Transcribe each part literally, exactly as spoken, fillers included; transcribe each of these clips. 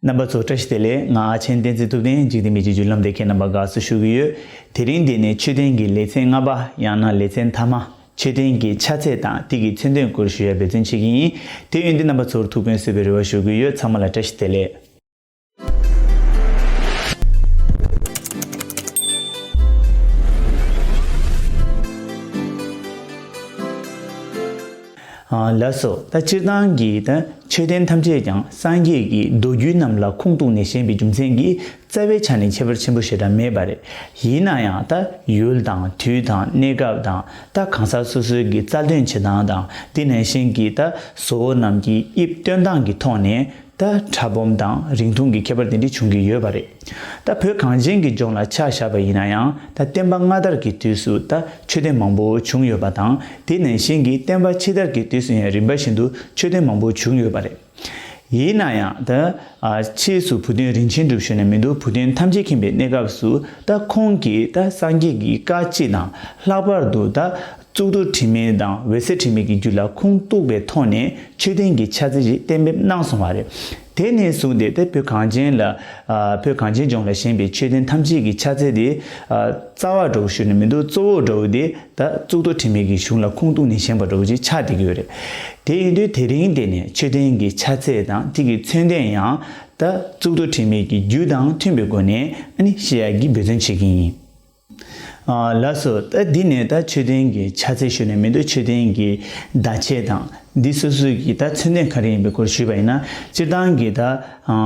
རྣམ་པ་ཚོ་བཀྲ་ཤིས་བདེ་ལེགས། ང་ཨ་ཆེན་བསྟན་འཛིན་ཐུབ་བསྟན། འཇིག་རྟེན་མི་ཚེའི་བརྒྱུད་ལམ་དེ་ཁྱེད་རྣམ་པ་དགའ་བསུ་ཞུ་གི་ཡོད། དེ་རིང་འདི་ནས་མཆོད་རྟེན་གྱི་ལེ་ཚན་ལྔ་པ་ཡང་ན་ལེ་ཚན་མཐའ་མ། མཆོད་རྟེན་གྱི་ཆ་ཚད་དང་དེ་གི་མཚོན་དོན་སྐོར་ཞུ་ཡ་འབད་བརྩོན་བྱེད་ཀྱི་ཡིན། དེ་ཡིན་དུས་རྣམ་པ་ཚོར་ཐུགས་ཕན་གསོས་པའི་རེ་བ་ཞུ་གི་ཡོད། ཚང་མ་ལ་བཀྲ་ཤིས་བདེ་ལེགས། ཨ། ལགས་སོ། ད་སྤྱིར་བཏང་གི་ད་མཆོད་རྟེན་ཐམས་ཅད་ཀྱང་སངས་རྒྱས་ཀྱི་མདོ་རྒྱུད་རྣམས་ལ་ཁུངས་གཏུགས་ནས་བཞེངས་པའི་རྒྱུ་མཚན་གྱིས་རྩ་བའི་ཆ་ནས་ཁྱད་པར་ཆེན་པོ་ཞེ་དྲག་མེད་པ་རེད། ཡིན་ན་ཡང་ད་ཡུལ་དང་དུས་དང་གནས་སྐབས་དང་ད་གང་ཟག་སོ་སོའི་གི་རྩ་དོན་བྱེད་སྟངས་དང་དེ་ནང་བཞིན་གྱི་ད་བཟོ་བོ་རྣམས་ཀྱི་དབྱིབས་སྟོན་སྟངས་ཀྱི་ཐོག་ནས། ད་ཕྲ་སྦོམ་དང་རིང་ཐུང་གི་ཁྱད་པར་དེ་འདྲ་བྱུང་གི་ཡོད་པ་རེད། ད་བོད་གངས་ཅན་གྱི་ལྗོངས་ལ་ཆ་བཞག་པ་ཡིན་ན་ཡང་ད་བསྟན་པ་སྔ་དར་གྱི་དུས་སུ་ད་མཆོད་རྟེན་མང་པོ་བྱུང་ཡོད་པ་དང་དེ་ནང་བཞིན་གྱི་བསྟན་པ་ཕྱི་དར་གྱི་དུས་སུ་ཡང་རིམ་པ་བཞིན་དུ་མཆོད་རྟེན་མང་པོ་བྱུང་ཡོད་པ་རེད། ཡིན་ན་ཡང་ད་ཨ་ཕྱིས་སུ་བུ་སྟོན་རིན་ཆེན་གྲུབ་ཞུས་ནས་མི་འདུག་བུ་སྟོན་ཐམས་ཅད་མཁྱེན་པའི་གནས་སྐབས་སུ་ད་ཁོང་གིས་ད་སངས་རྒྱས་ཀྱི་བཀའ་སྤྱི་དང་ལྷག་པར་དུ་ད། གཙུག་ཏོར་དྲི་མེད་དང་འོད་གསལ་དྲི་མེད་ཀྱི་རྒྱུད་ལ་ཁུངས་གཏུགས་པའི་ཐོག་ནས་མཆོད་རྟེན་གྱི་ཆ་ཚད་ཅིག་གཏན་འབེབས་གནང་སོང་བ་རེད། དེ་ནས་བཟུང་སྟེ་ད་བོད་གངས་ཅན་ལ་ཨ་བོད་གངས་ཅན་ལྗོངས་ལ་བཞེངས་པའི་མཆོད་རྟེན་ཐམས་ཅད་ཀྱི་ཆ་ཚད་དེ་ཨ་རྩ་བ་འདྲ་བོ་ཞུས་ནས་མི་འདུག་གཙོ་བོ་འདྲ་བོ་དེ་ད་གཙུག་ཏོར་དྲི་མེད་ཀྱི་གཞུང་ལ་ཁུངས་གཏུགས་ནས་བཞེངས་པ་འདྲ་བོ་ཅིག་ཆགས་བསྡད་ཀྱི་ཡོད་རེད། དེ་ཡིན་དུས་དེ་རིང་དེ་ནས་མཆོད་རྟེན་གྱི་ཆ་ཚད་དང་དེ་གི་མཚོན་དོན་ཡང་ད་གཙུག་ཏོར་དྲི་མེད་ཀྱི་རྒྱུད་དང་མཐུན་པའི་སྒོ་ནས་ཨ་ནི་བཤད་ཡག་གི་འབད་བརྩོན་བྱེད་ཀྱི་ཡིན། ཨ་ལགས་སོ། ད་འདི་ནས་ད་མཆོད་རྟེན་གྱི་ཆ་ཚད་ཞུས་ནས་མི་འདུག་མཆོད་རྟེན་གྱི་བརྡ་ཆད་དང་འདི་སོ་སོའི་གི་ད་མཚོན་དོན་ག་རེ་ཡིན་པའི་སྐོར་ཞུས་པ་ཡིན་ན། སྤྱིར་བཏང་གི་ད་ཨ་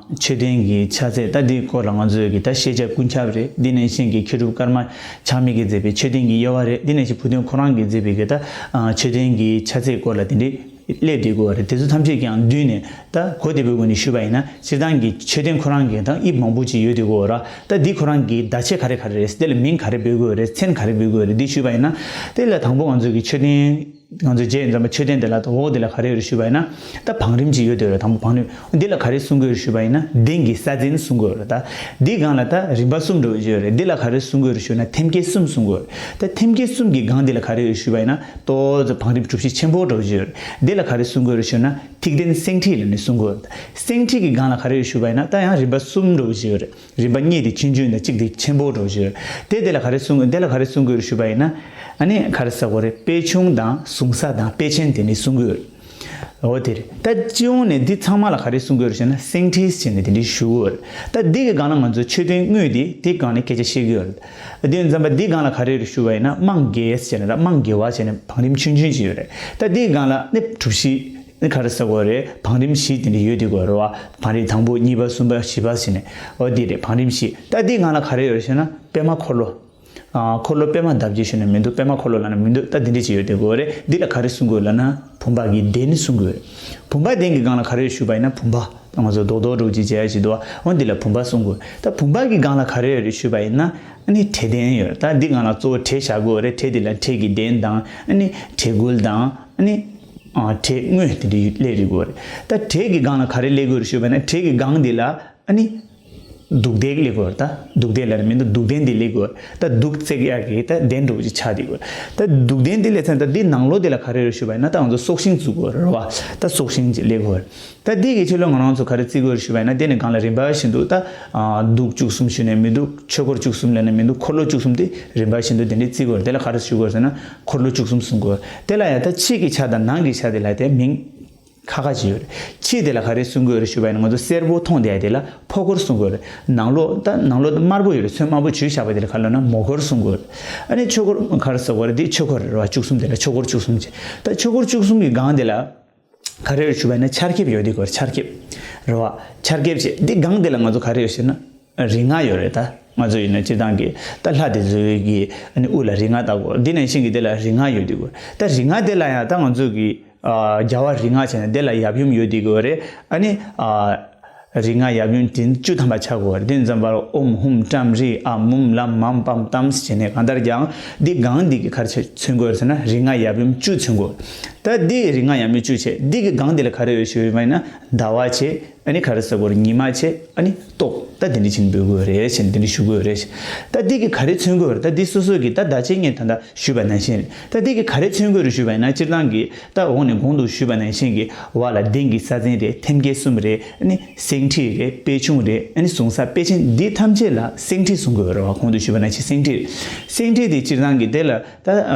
མཆོད་རྟེན་གྱི་ཆ་ཚད་ད་འདིའི་སྐོར་ལ་ང་ཚོས་གི་ད་ཤེས་བྱ་ཀུན་ཁྱབ་རེད། འདི་ནང་བཞིན་གྱི་མཁས་གྲུབ་ཀརྨ་ཆགས་མེད་ཀྱིས་མཛད་པའི་མཆོད་རྟེན་གྱི་དབྱེ་བ་རེད། འདི་ནང་བཞིན་བུ་སྟོན་ཁོ་རང་གིས་མཛད་པའི་གི་ད་ཨ་མཆོད་རྟེན་གྱི་ཆ་ཚད་སྐོར་ལ་དེ་འདྲའི་སླེབས་བསྡད་དགོས་པ་རེད། དེ་ཚོ་ཐམས་ཅད་ཀྱང་བསྡུས་ནས་ད་གོ་བདེ་པོའི་སྒོ་ནས་ཞུས་པ་ཡིན་ན། སྤྱིར་བཏང་གི་མཆོད་རྟེན་ཁོ་རང་གི་ད་དབྱིབས་མང་པོ་ཅིག་ཡོད་དེ་གོ་ར། ད་འདི་ཁོ་རང་གི་བརྡ་ཆད་ག་རེ་ག་རེ་རེད། དེ་ལ་མིང་ག་རེ་འབོད་དགོས་རེད། མཚན་ག་རེ་འབོད་དགོས་རེད། འདི་ཞུས་པ་ཡིན་ན། དེ་ལ་དང་པོ་ང་ཚོ་གི་མཆོད་རྟེན། ང་ཚོ་རྗེས་ཡིན་ཙམ་པ་མཆོད་རྟེན་དེ་ལ་འོག་དེ་ལ་ག་རེ་ཡོད་རེད་ཞུས་པ་ཡིན་ན། ད་བང་རིམ་ཅིག་ཡོད་དེ་རེད། དང་པོ་བང་རིམ་འདི་ལ་ག་རེ་གསུང་གི་ཡོད་རེད་ཞུས་པ་ཡིན་ན། གདན་གྱི་ས་འཛིན་གསུང་གི་ཡོད་རེད། ད་འདི་སྒང་ལ་ད་རིམ་པ་གསུམ་འདྲ་བོ་ཅིག་ཡོད་རེད། འདི་ལ་ག་རེ་གསུང་གི་ཡོད་རེད་ཞུས་ན། ཐེམ་སྐས་གསུམ་གསུང་གི་ཡོད་རེད། ད་ཐེམ་སྐས་གསུམ་གྱི་སྒང་འདི་ལ་ག་རེ་ཡོད་ཞུས་པ་ཡིན་ན། ཏོག་ཙམ་བང་རིམ་གྲུ་བཞི་ཆེན་པོ་འདྲ་བོ་ཅིག་ཡོད་རེད། འདི་ལ་ག་རེ་གསུང་གི་ཡོད་རེད་ཞུས་ན། ཐིག་ལྡན་སེང་ཁྲི་ལབ་ནས་གསུང་གི་ཡོད་རེད། སེང་ཁྲི་གི་སྒང་ལ་ག་རེ་ཡོད་ཞུས་པ་ཡིན་ན། ད་ཡང་རིམ་པ་གསུམ་འདྲ་བོ་ཅིག་ཡོད་རེད། རིམ་པ་གཉིས་དེ་ཆུང་ཆུང་དང་གཅིག་དེ་ཆེན་པོ་འདྲ་བོ་ཅིག་ཡོད་རེད། དེ་དེ་ལ་ག་རེ་གསུང་དེ་ལ་ག་རེ་གསུང་གི་ཡོད་རེད་ཞུས་པ་ཡིན་ན། ཨ་ནི་ག་རེ་ཟེར་དགོས་རེད། དཔེ་ཆུང་དང་གཟུངས་གསར་དང་དཔེ་ཆེན་དེ་འདྲ་གསུང་གི་ཡོད་རེད། འོ་དེ་རེད། ད་སྤྱི་ཡོངས་ནས་འདི་ཚང་མ་ལ་ག་རེ་གསུང་གི་ཡོད་རེད་ཞེ་ན། སེང་ཁྲི་ཟེར་ནས་དེ་འདྲ་ཞུ་གི་ཡོད་རེད། ད་འདི་གི་སྒང་ལ་ང་ཚོ་མཆོད་རྟེན་དངོས་དེ་དེ་སྒང་ནས་སྐད་ཆ་བཤད་ཀྱི་ཡོད་རེད། དེ་ཡིན་ཙམ་པ་འདི་སྒང་ལ་ག་རེ་ཡོད་རེད་ཞུས་པ་ཡིན་ན། རྨང་བརྒྱད་ཟེར་ནས། རྨང་བརྒྱད་པ་ཟེར་ནས་བང་རིམ་ཆུང་ཆུང་ཅིག་ཡོད་རེད། ད་འདི་སྒང་ལ་ནི་གྲུ་བཞི། ནི་ག་རེ་ཟེར་དགོས་རེད། བང་རིམ་བཞི་དེ་འདྲ་ཡོད་དེ་གོ་རེད་བ། བང་རིམ་དང་པོ་གཉིས་པ་གསུམ་པ་བཞི་པ་ཟེར་ནས། འོ་འདི་རེད། བང་རིམ་བཞི། ད་འདི་སྒང་ལ་ག་རེ་ཡོད་རེད་ཞེ་ན། པདྨ་འཁོར་ལོ། ཨ་འཁོར་ལོ་པདྨ་འདབ་བརྒྱད་ཞུས་ནས་མི་འདུག་པདྨ་འཁོར་ལོ་ལབ་ནས་མི་འདུག་ད་འདི་འདྲ་ཅིག་ཡོད་དེ་གོ་རེད། འདི་ལ་ག་རེ་གསུང་གི་ཡོད་ལབ་ན། བུམ་པ་གི་གདན་གསུང་གི་ཡོད་རེད། བུམ་པ་གདན་གྱི་སྒང་ལ་ག་རེ་ཡོད་ཞུས་པ་ཡིན་ན། བུམ་པ། ང་ཚོ་རྡོག་རྡོག་འདྲ་བོ་ཅིག་མཇལ་ཡ་ཅིག་འདུག་བ། འོ་འདི་ལ་བུམ་པ་གསུང་གི་ཡོད་རེད། ད་བུམ་པ་གི་སྒང་ལ་ག་རེ་ཡོད་རེད་ཞུས་པ་ཡིན་ན། ཨ་ནི་གྲལ་གདན་ཡོད་རེད། ད་འདི་སྒང་ལ་གཙོ་བོ་གྲལ་བཞག་གི་ཡོད་རེད། གྲལ་འདི་ལ་གྲལ་གྱི་གདན་དང་། ཨ་ནི་གྲལ་མགུལ་དང་། ཨ་ནི་ཨ་གྲལ་དངོས་དེ་འདྲ་སླེབས་ཡོད་རེད། ད་གྲལ་གྱི་སྒང་ལ་ག་རེ་སླེབས་ཀྱི་ཡོད་རེད་ཞུས་པ་ན། གྲལ་གྱི་སྒང་འདི་ལ་ཨ་ནི་གདུགས་གདན་སླེབས་ཀྱི་ཡོད་རེད། ད་གདུགས་གདན་ལབ་ན་མི་འདུག་གདུགས་གདན་འདི་སླེབས་ཀྱི་ཡོད་རེད། ད་གདུགས་བརྩེགས་ཡག་གི་ད་གདན་འདྲ་བོ་ཅིག་ཆགས་བསྡད་ཀྱི་ཡོད་རེད། ད་གདུགས་གདན་འདི་སླེབས་ཚར། ད་འདི་ནང་ལོགས་འདི་ལ་ག་རེ་ཡོད་ཞུས་པ་ཡིན་ན། ད་ང་ཚོ་སྲོག་ཤིང་བཙུགས་ཀྱི་ཡོད་རེད་བ། ད་སྲོག་ཤིང་ཅིག་སླེབས་ཀྱི་ཡོད་རེད། ད་འདི་གི་ཕྱི་ལོགས་ང་རང་ཚོ་ག་རེ་བརྩི་གི་ཡོད་རེད་ཞུས་པ་ཡིན་ན། དེ་ནི་སྒང་ལ་རིམ་པ་བཞིན་དུ་ད་ཨ་གདུགས་བཅུ་གསུམ་ཞུས་ནས་མི་འདུག་ཆོས་འཁོར་བཅུ་གསུམ་ལབ་ནས་མི་འདུག་འཁོར་ལོ་བཅུ་གསུམ་དེ་རིམ་པ་བཞིན་དུ་དེ་འདྲའི་བརྩི་གི་ཡོད་རེད། དེ་ལ་ག་རེ་ཞུ་གི་ཡོད་ཟེར་ན། འཁོར་ལོ་བཅུ་གསུམ་གསུང་གི་ཡོད་རེད། དེ་ལ་ཡང་ད་ཕྱི་གི་ཆ་དང་ནང་གི་ཆ་དེ་ལ་དེ་མིང་ཁ་ཁ་ཅིག་ཡོད་རེད། ཕྱི་དེ་ལ་ག་རེ་གསུང་གི་ཡོད་རེད་ཞུས་པ་ཡིན་ན། ང་ཚོ་སེར་པོ་མཐོང་བསྡད་ཡ་དེ་ལ་ཕོ་འཁོར་གསུང་གི་ཡོད་རེད། ནང་ལོགས་ད་ནང་ལོགས་ད་དམར་པོ་ཡོད་རེད། ཚོན་དམར་པོ་བྱུགས་བཞག་པ་དེ་ལ་ག་རེ་ལབ་ན། མོ་འཁོར་གསུང་གི་ཡོད་རེད། ཨ་ནི་ཆོས་འཁོར་ག་རེ་ཟེར་དགོས་རེད། འདི་ཆོས་འཁོར་རེད་བ། བཅུ་གསུམ་དེ་ལ་ཆོས་འཁོར་བཅུ་གསུམ་ཅེས། ད་ཆོས་འཁོར་བཅུ་གསུམ་གྱི་སྒང་དེ་ལ་ག་རེ་ཡོད་ཞུས་པ་ཡིན་ན། ཆར་ཁེབས་ཡོད་དེ་གོ། ཆར་ཁེབས་རེད་བ། ཆར་ཁེབས་བྱས། འདི་སྒང་འདི་ལ་ང་ཚོ་ག་རེ་ཡོད་ཟེར་ན། རིགས་ལྔ་ཡོད་རེད། ད་ང་ཚོ་ཡིན་ན་སྤྱིར་བཏང་གི་ད་ལྷ་དེ་ཚོའི་གི་ཨ་ནི་དབུ་ལ་རིགས་ལྔ་བཏགས་གོ། འདི་ནང་བཞིན་གི་དེ་ལ་རིགས་ལྔ་ཡོད་དེ་གོ། ད་རིགས་ལྔ་དེ་ལ་ཡང་ད་ང་ཚོ་གི་ཨ་རྒྱལ་བ་རིགས་ལྔ་བྱས་ན་དེ་ལ་ཡབ་ཡུམ་ཡོད་དེ་གོ་རེད། ཨ་ནི་ཨ་རིགས་ལྔ་ཡབ་ཡུམ་དེ་བཅུ་ཐམ་པ་ཆགས་གོ་རེད། དེ་ཙམ་པར་ཨོཾ་ཧཱུྃ་ཊཱིཾ་རི་ཨཱཿཧཱུྃ་ལམ་མཾ་པཾ་ཏཾ་ཟེར་ནས། གང་ལྟར་ཀྱང་འདི་སྒང་འདི་གི་ག་རེ་མཚོན་གོ་རེད་ཟེར་ན། རིགས་ལྔ་ཡབ་ཡུམ་བཅུ་མཚོན་གོ། ད་འདི་གི་རིགས་ལྔ་ཡབ་ཡུམ་བཅུ་བྱས། འདི་གི་སྒང་འདི་ལ་ག་རེ་ཡོད་ཞུས་པ་ཡིན་ན། ཟླ་བ་བྱས། ཨ་ནི་ག་རེ་ཟེར་དགོས་རེད། ཉི་མ་བྱས། ཨ་ནི་ཏོག་ད་དེ་འདྲ་ཅིག་འབུལ་དགོས་རེད་ཟེར། དེ་འདྲ་ཞུ་དགོས་རེད་ཟེར། ད་འདི་གིས་ག་རེ་མཚོན་གྱི་ཡོད་རེད། ད་འདི་སོ་སོ་གིས་ད་ད་ཅི་ངས་ད་ལྟ་ཞུས་པ་ནང་བཞིན་རེད། ད་འདི་གིས་ག་རེ་མཚོན་གྱི་ཡོད་རེད་ཞུས་པ་ཡིན་ན། སྤྱིར་བཏང་གི་ད་འོག་ནས་གོང་དུ་ཞུས་པ་ནང་བཞིན་གྱི་བ་ལ་གདན་གྱི་ས་འཛིན་རེད། ཐེམ་སྐས་གསུམ་རེད། ཨ་ནི་སེང་ཁྲི་རེད། པད་ཆུང་རེད། ཨ་ནི་གཟུངས་གསར་པད་ཆེན་འདི་ཐམས་ཅད་ལ་སེང་ཁྲི་གསུང་གི་ཡོད་རེད་བ། གོང་དུ་ཞུས་པ་ནང་བཞིན་སེང་ཁྲི། སེང་ཁྲི་དེ་སྤྱིར་བཏང་གི་དེ་ལ་ད་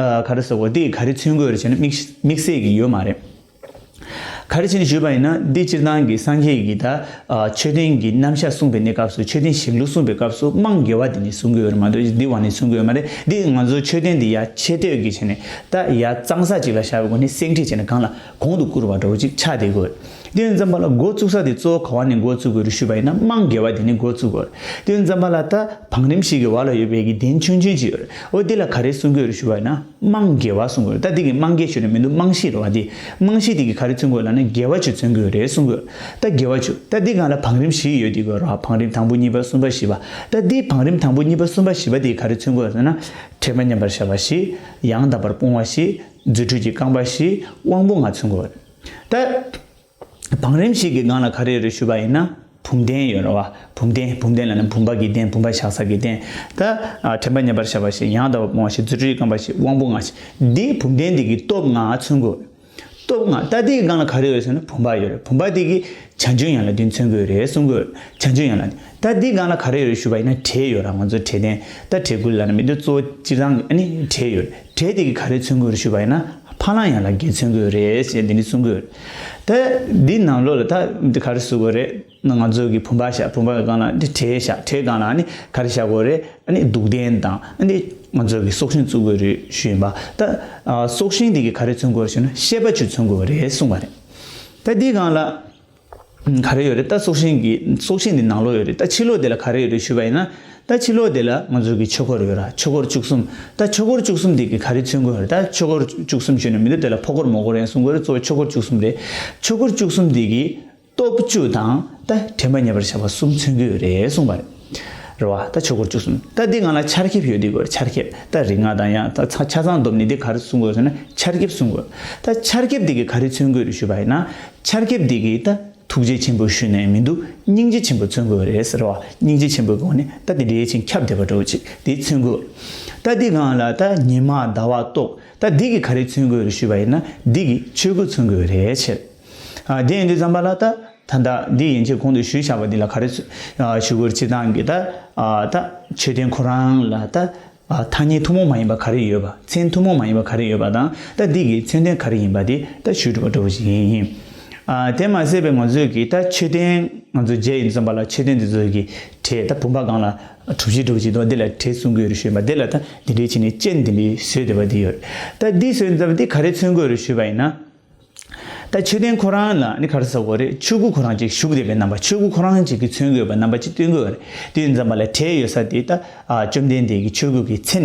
ག་རེ་ཟེར་དགོས། དེ་ག་རེ་མཚོན་གྱི་ཡོད་རེད་ཟེར་ན། དམིགས་དམིགས་བསལ་གྱི་ཡོད་མ་རེད། ག་རེ་བྱས་ནས་ཞུས་པ་ཡིན་ན། འདི་སྤྱིར་བཏང་གི་སངས་རྒྱས་ཀྱིས་ད་ཨ་མཆོད་རྟེན་གྱི་རྣམ་གཞག་གསུངས་པའི་གནས་སྐབས་སུ། མཆོད་རྟེན་བཞེངས་ལུགས་གསུངས་པའི་སྐབས་སུ་རྨང་དགེ་བ་དེ་ནས་གསུང་གི་ཡོད་རེད་མ་གཏོགས། འདི་བ་ནས་གསུང་གི་ཡོད་མ་རེད། འདི་ང་ཚོ་མཆོད་རྟེན་འདི་ཡར་ཆེ་བསྟོད་ཀྱི་བྱས་ནས་ད་ཡར་གཙང་ས་ཅིག་ལ་བཞག་པའི་སྒོ་ནས་སེང་ཁྲི་བྱས་ནས་གང་ལ་གོང་དུ་བཀུར་བ་འདྲ་བོ་ཅིག་ཆགས་བསྡད་ཀྱི་ཡོད་རེད། དེ་ཡིན་ཙམ་པ་ལ་འགོ་བཙུགས་ས་དེ་གཙོ་བོ་ག་བ་ནས་འགོ་བཙུགས་དགོས་རེད་ཞུས་པ་ཡིན་ན། རྨང་དགེ་བ་དེ་ནས་འགོ་བཙུགས་དགོས་རེད། དེ་ཡིན་ཙམ་པ་ལ་ད་བང་རིམ་བཞི་གི་བར་ལ་ཡོད་པའི་གི་གདན་ཆུང་ཆུང་ཅིག་ཡོད་རེད། འོ་དེ་ལ་ག་རེ་གསུང་གི་ཡོད་རེད་ཞུས་པ་ཡིན་ན། རྨང་དགེ་བ་གསུང་གི་ཡོད་རེད། ད་འདི་གི་རྨང་དགེ་ཞུས་ནས་མི་འདུག་རྨང་གཞི་རེད་བ། འདི་རྨང་གཞི་འདི་གི་ག་རེ་མཚོན་གྱི་ཡོད་ལབ་ན། དགེ་བ་བཅུ་མཚོན་གྱི་ཡོད་རེད་གསུང་གི་ཡོད། ད་དགེ་བ་བཅུ། ད་འདི་སྒང་ལ་བང་རིམ་བཞི་ཡོད་དེ་གི་རེད་བ། བང་རིམ་དང་པོ་གཉིས་པ་གསུམ་པ་བཞི་པ། ད་འདི་བང་རིམ་དང་པོ་གཉིས་པ་གསུམ་པ་བཞི་པ་འདི་ག་རེ་མཚོན་གྱི་ཡོད་ཟེར་ན། དྲན་པ་མཉམ་པར་བཞག་པ་བཞི། ཡང་དག་པར་སྤོང་བ་བཞི། རྫུ་འཕྲུལ་གྱི་རྐང་པ་བཞི། དབང་པོ་ལྔ་མཚོན་གྱི་ཡོད་རེད། ད། བང་རིམ་བཞི་གི་སྒང་ལ་ག་རེ་ཡོད་རེད་ཞུས་པ་ཡིན་ན། བུམ་གདན་ཡོད་རེད་བ། བུམ་གདན། བུམ་གདན་ལབ་ན་བུམ་པ་གི་གདན། བུམ་པ་བཞག་ས་གི་གདན། ད་ཨ་དྲན་པ་མཉམ་པར་བཞག་པ་བཞི། ཡང་དག་པར་སྤོང་བ་བཞི། རྫུ་འཕྲུལ་གྱི་རྐང་པ་བཞི། དབང་པོ་ལྔ་བཞི། འདི་བུམ་གདན་འདི་གི་སྟོབས་ལྔ་མཚོན་གྱི་ཡོད་རེད། སྟོབས་ལྔ། ད་འདི་གི་སྒང་ལ་ག་རེ་ཡོད་རེད་ཟེར་ན། བུམ་པ་ཡོད་རེད། བུམ་པ་འདི་གིས་བྱང་ཆུབ་ཡན་ལག་བདུན་མཚོན་གྱི་ཡོད་རེད་གསུང་གི་ཡོད་རེད། བྱང་ཆུབ་ཡན་ལག། ད་འདི་སྒང་ལ་ག་རེ་ཡོད་རེད་ཞུས་པ་ཡིན་ན། བྲེ་ཡོད་རེད། ང་ཚོ་བྲེ་གདན། ད་བྲེ་གུར་ལབ་ན་མི་འདུག་གཙོ་བོ་སྤྱིར་བཏང་གི་ཨ་ནི་བྲེ་ཡོད་རེད། བྲེ་དེ་གིས་ག་རེ་མཚོན་གྱི་ཡོད་རེད་ཞུས་པ་ཡིན་ན། འཕགས་ལམ་ཡན་ལག་བརྒྱད་མཚོན་གྱི་ཡོད་རེད་ཞེས་འདི་ནི་གསུང་གི་ཡོད་རེད། ད་འདི་ནང་ལོགས་ལ་ད་འདི་ག་རེ་གསུང་གི་ཡོད་རེད། ང་ཚོ་གི་བུམ་པ་བཞག་བུམ་པ་གི་སྒང་ལ་འདི་བྲེ་བཞག་བྲེ་སྒང་ལ་ཨ་ནི་ག་རེ་བཞག་དགོས་རེད། ཨ་ནི་གདུགས་གདན་དང་ཨ་ནི་ང་ཚོ་གི་སྲོག་ཤིང་བཙུགས་དགོས་རེད་ཞུས་ཡིན་པ། ད་ཨ་སྲོག་ཤིང་འདི་གིས་ག་རེ་མཚོན་གྱི་ཡོད་རེད་ཞུས་ན། བཤད་པ་བཅུ་མཚོན་གྱི་ཡོད་རེད་གསུངས་པ་རེད། ད་འདི་སྒང་ལ། ག་རེ་ཡོད་རེད། ད་སྲོག་ཤིང་གི་སྲོག་ཤིང་འདི་ནང་ལོགས་ཡོད་རེད། ད་ཕྱི་ལོགས་དེ་ལ་ག་རེ་ཡོད་རེད་ཞུས་པ་ཡིན་ན། ད་ཕྱི་ལོགས་དེ་ལ་ང་ཚོ་གི་ཆོས་འཁོར་ཡོད་ར། ཆོས་འཁོར་བཅུ་གསུམ། ད་ཆོས་འཁོར་བཅུ་གསུམ་འདི་གིས་ག་རེ་མཚོན་གྱི་ཡོད་རེད། ད་ཆོས་འཁོར་བཅུ་གསུམ་ཞུས་ནས་མི་འདུག་དེ་ལ་ཕོ་འཁོར་མོ་འཁོར་ཡང་གསུང་གི་ཡོད་རེད། གཙོ་བོ་ཆོས་འཁོར་བཅུ་གསུམ་རེད། ཆོས་འཁོར་བཅུ་གསུམ་འདི་གིས་སྟོབས་བཅུ་དང་ད་དྲན་པ་མཉམ་པར་བཞག་པ་གསུམ་མཚོན་གྱི་ཡོད་རེད་གསུངས་པ་རེད། རེད་བ། ད་ཆོས་འཁོར་བཅུ་གསུམ། ད་འདི་སྒང་ལ་ཆར་ཁེབས་ཡོད་དེ་གོ། ཆར་ཁེབས། ད་རིགས་ལྔ་དང་ཡང་ད་ཆ་ཆ་ཚང་བསྡོམས་ནས་འདི་ག་རེ་གསུང་གི་ཡོད་ཟེར་ན། ཆར་ཁེབས་གསུང་གི་ཡོད། ད་ཆར་ཁེབས་འདི་གིས་ག་རེ་མཚོན་གྱི་ཡོད་རེད་ཞུས་པ་ཡིན་ན། ཆར་ཁེབས་འདི་གིས་ད་ཐུགས་རྗེ་ཆེན་པོ་ཞུས་ནས་མི་འདུག་སྙིང་རྗེ་ཆེན་པོ་མཚོན་གྱི་ཡོད་རེད་ཟེར་བ། སྙིང་རྗེ་ཆེན་པོའི་སྒོ་ནས་ད་འདི་འདྲའི་ཆེན་ཁྱབ་བསྡད་པ་འདྲ་བོ་ཅིག་འདི་མཚོན་གྱི་ཡོད། ད་འདི་སྒང་ལ་ད་ཉི་མ་ཟླ་བ་ཏོག་ད་འདི་གིས་ག་རེ་མཚོན་གྱི་ཡོད་རེད་ཞུས་པ་ཡིན་ན། འདི་གིས་ཆོས་སྐུ་མཚོན་གྱི་ཡོད་རེད་ཟེར། ཨ་དེ་ཡིན་དུས་ཙམ་པ་ལ་ད་ད་ལྟ་འདི་ཡན་ཆད་གོང་དུ་ཞུས་བཞག་པ་འདི་ལ་ག་རེ་ཚུ་ཨ་ཞུ་དགོས་རེད། སྤྱིར་བཏང་གི་ད་ཨ་ད་མཆོད་རྟེན་ཁོ་རང་ལ་ད་ཨ་ཐ་སྙད་ཐུན་མོང་མ་ཡིན་པ་ག་རེ་ཡོད་པ། མཚན་ཐུན་མོང་མ་ཡིན་པ་ག་རེ་ཡོད་པ་དང་། ད་འདི་གི་མཚོན་དོན་ག་རེ་ཡིན་པ་འདི་ད་ཞུས་གྲུབ་པ་འདྲ་བོ་ཞིག་ཡིན། ཨ་དེ་མ་ཟད་པའི་ང་ཚོས་ཀྱི་ད་མཆོད་རྟེན་ང་ཚོ་མཇལ་ཡིན་ཙམ་པ་ལ། མཆོད་རྟེན་འདི་ཚོ་གི་བྲེ་ད་བུམ་པ་སྒང་ལ་གྲུ་བཞི་འདྲ་བོ་ཞིག་འདུག་འདི་ལ་བྲེ་གསུང་གི་ཡོད་རེད་ཞུས་པ། འདི་ལ་ད་འདི་འདྲའི་བྱས་ནས་སྤྱན་འདི་འདྲའི་བཟོས་བསྡད་པ་འདི་ཡོད་རེད། ད་འདི་བཟོས་ཙམ་པ་འདི་ག་རེ་མཚོན་གྱི་ཡོད་རེད་ཞུས་པ་ཡིན་ན། ད་མཆོད་རྟེན་ཁོ་རང་ལ་ནི་ག་རེ་ཟེར་དགོས་རེད། ཆོས་སྐུ་ཁོ་རང་ཅིག་བཞུགས་བསྡད་པའི་རྣམ་པ། ཆོས་སྐུ་ཁོ་རང་ཅིག་གིས་མཚོན་གྱི་ཡོད་པའི་རྣམ་པ་ཅིག་སྟོན་གྱི་ཡོད་རེད། དེ་ཡིན་ཙམ་པ་ལ་བྲེ་ཡོད་ས་དེ་ད་ཨ་བཅོམ་ལྡན་འདས་ཀྱི་ཆོས་སྐུ་གི་མཚན་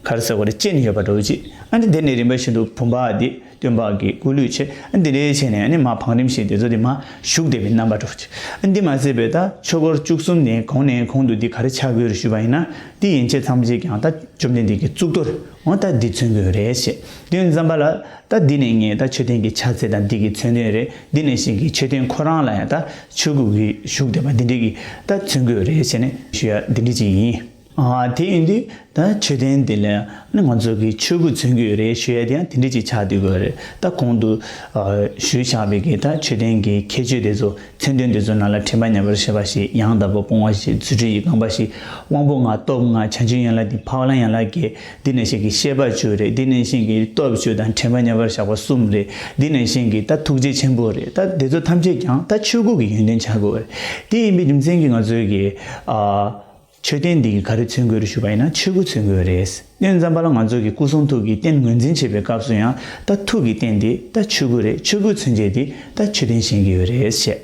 ག་རེ་ཟེར་དགོས་རེད། སྤྱན་ཡོད་པ་འདྲ་བོ་ཅིག་ཨ་ནི་དེ་ནས་རིམ་པ་བཞིན་དུ་བུམ་པ་འདི་སྟོན་པ་གི་སྐུ་ལུས་བྱས། ཨ་ནི་དེ་འདྲའི་བྱས་ནས་ཨ་ནི་མར་བང་རིམ་བཞིན་དེ་ཚོ་དེ་མར་བཞུགས་བསྡད་པའི་རྣམ་པ་འདྲ་བོ་ཅིག་ཨ་ནི་འདི་མ་ཟད་པའི་ད་ཆོས་འཁོར་བཅུ་གསུམ་ནས་གོང་ནས་གོང་དུ་འདི་ག་རེ་ཆགས་ཀྱི་ཡོད་རེད་ཞུས་པ་ཡིན་ན། འདི་ཡན་ཆད་ཐམས་ཅད་ཀྱང་ད་བཅོམ་ལྡན་འདས་ཀྱི་གཙུག་ཏོར་འོ་ད་འདི་མཚོན་གྱི་ཡོད་རེད་ཞེས། དེ་ཡིན་ཙམ་པ་ལ་ད་འདི་ནས་ངས་ད་མཆོད་རྟེན་གྱི་ཕྱག་འཚལ་དང་འདི་གི་མཚོན་དོན་རེད། འདི་ནས་བཞིན་གྱི་མཆོད་རྟེན་ཁོ་རང་ལ་ཡང་ད་ཆོས་སྐུ་གི་བཞུགས་བསྡད་པ་འདི་འདྲའི་གི་ད་མཚོན་གྱི་ཡོད་རེད་ཟེར་ནས་ཞུ་ཡ་འདི་འདྲ་ཅིག་ཡིན། ཨ་དེ་ཡིན་དུས་ད་མཆོད་རྟེན་འདི་ལ་ནི་ང་ཚོ་གི་ཆོས་སྐུ་མཚོན་གྱི་ཡོད་རེད་ཞུ་ཡ་དེ་ཡང་དེ་འདྲ་ཅིག་ཆགས་བསྡད་ཀྱི་ཡོད་རེད། ད་གོང་དུ་ཨ་ཞུས་བཞག་པའི་གི་ད་མཆོད་རྟེན་གྱི་ཁྱད་ཆོས་དེ་ཚོ། མཚོན་དོན་འདི་ཚོ་ནང་ལ་དྲན་པ་མཉམ་པར་བཞག་པ་ཞིག་ཡང་དག་པར་སྤོང་བ་ཞིག་རྫུ་འཕྲུལ་གྱི་རྐང་པ་ཞིག་དབང་པོ་ལྔ་སྟོབས་ལྔ་བྱང་ཆུབ་ཡན་ལག་འདི་འཕགས་ལམ་ཡན་ལག་བརྒྱད། འདི་ནས་བཞིན་གྱི་བཤད་པ་བཅུ་རེད། འདི་ནས་བཞིན་གྱི་སྟོབས་བཅུ་དང་དྲན་པ་མཉམ་པར་བཞག་པ་གསུམ་རེད། འདི་ནས་བཞིན་གྱི་ད་ཐུགས་རྗེ་ཆེན་པོ་རེད། ད་འདི་ཚོ་ཐམས་ཅད་ཀྱང་ད་ཆོས་སྐུ་གི་ཡོན་ཏན་ཆགས་དགོས་རེད། དེ་ཡིན་པའི་རྒྱུ་མཚན་གྱིས་ང་ཚོའི་གི་ཨ། མཆོད་རྟེན་འདི་གིས་ག་རེ་མཚོན་གྱི་ཡོད་རེད་ཞུས་པ་ཡིན་ན། ཆོས་སྐུ་མཚོན་གྱི་ཡོད་རེད། དེ་ཡིན་ཙམ་པ་ལ་ང་ཚོ་གི་སྐུ་གསུང་ཐུགས་ཀྱི་རྟེན་ངོས་འཛིན་བྱེད་པའི་སྐབས་སུ་ཡང་ད་ཐུགས་ཀྱི་རྟེན་འདི་ད་ཆོས་སྐུ་རེད། ཆོས་སྐུ་མཚོན་བྱེད་འདི་ད་མཆོད་རྟེན་བཞེངས་ཀྱི་ཡོད་རེད་ཞེས།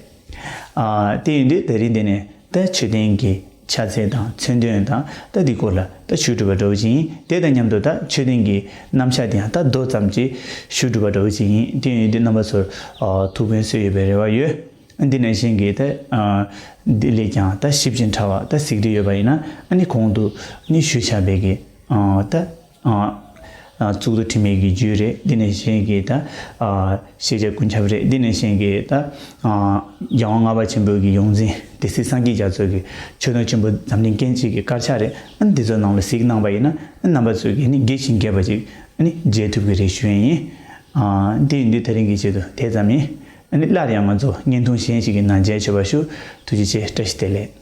ཨ་དེ་ཡིན་དུས་དེ་རིང་འདི་ནས་ད་མཆོད་རྟེན་གྱི་ཕྱག་འཚལ་དང་མཚོན་དོན་དང་ད་འདི་སྐོར་ལ་ད་ཞུ་གྲུབ་པ་འདྲ་བོ་ཅིག་ཡིན། དེ་དང་མཉམ་དུ་ད་མཆོད་རྟེན་གྱི་རྣམ་གཞག་འདི་ཡང་ད་མདོ་ཙམ་ཅིག་ཞུ་གྲུབ་པ་འདྲ་བོ་ཅིག་ཡིན། དེ་ཡིན་དུས་རྣམ་པ་ཚོར་ཨ་ཐུགས་ཕན་གསོས་ཡོད་པའི་རེ་བ་ཡོད། འདི་ནང་བཞིན་གྱི་ད་ཨ་འདི་ལས་ཀྱང་ད་ཞིབ་ཅིང་ཕྲ་བ་ད་གཟིགས་འདོད་ཡོད་པ་ཡིན་ན། ཨ་ནི་གོང་དུ་ནི་ཞུས་བཞག་པའི་གི་ཨ་ད་ཨ་ གཙུག་ཏོར་དྲི་མེད་ཀྱི་རྒྱུད་རེད། འདི་ནས་གཞན་གྱི་ད་ཤེས་བྱ་ཀུན་ཁྱབ་རེད། འདི་ནས་གཞན་གྱི་ད་རྒྱལ་དབང་ལྔ་པ་ཆེན་པོ་གི་ཡོངས་འཛིན་སྡེ་སྲིད་སངས་རྒྱས་རྒྱ་མཚོ་གི་ཆོས་དུང་ཆེན་པོ་འཛམ་གླིང་སྐྱེ་མཆེད་ཀྱི་དཀར་ཆག་རེད། འདི་ཚོ་ནང་ལ་གཟིགས་གནང་པ་ཡིན་ན་རྣམ་པ་ཚོས་ཀྱིས་ནི་དགེ་ཞིང་རྒྱས་པ་ཅིག་ནི་མཇལ་ཐུབ་ཀྱི་རེད་ཞུ་ཡས་ཡིན། འདི་ཡིན་དུས་དེ་རིང་གི་ཆེད་དུ་དེ་ཙམ་ཡིན། སླར་ཡང་ང་ཚོ་བརྙན་ཐུང་གཞན་ཞིག་གི་ནང་མཇལ་ཆོག་པ་ཞུ། ཐུགས་རྗེ་ཆེ། བཀྲ་ཤིས་བདེ་ལེགས།